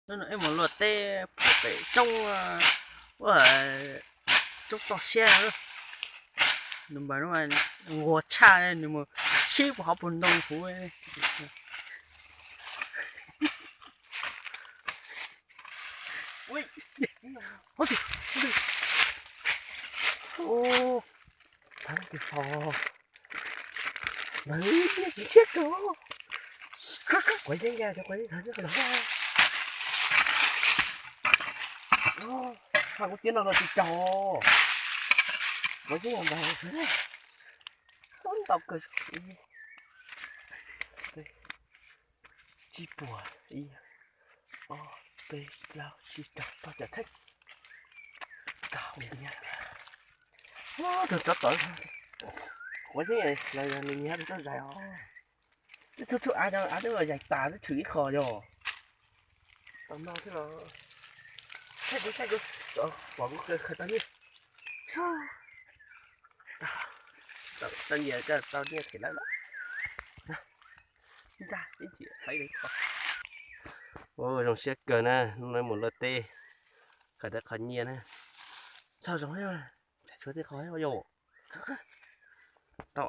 Hnub no wb mus luaj teb pem roob, ua roob toj siab. Nws npawg nquag tshaj, nws mus tshib puag hauv paus ntoo huv. Ntawd tsis fo, ntawd tsis ntshiab kawg. Quav yeeb, quav yeeb, ha kuv tiab no los tsis raug. Quav yeeb ntawd ntau kawg. Tsib puas, ib, ob, peb, plaub, tsib, rau, tau cov txheeb. Tau ntiag. Tus rov tod, quav yeeb los yog nws nyiag rau toj zais os. Twb txhub txhub av, av twb los zais tas, twb tshwm ib qho yog. Tau no xwb los. Saib kuv, saib kuv, pom kuv khaws tau nyiaj. Tau nyiaj, tau nyiaj them lawm. Ua zoo siab kawg na, hnub no mus luaj teb, khaws tau qhov nyiaj na. Txog zoo, tshuav tej qho yom. Tau,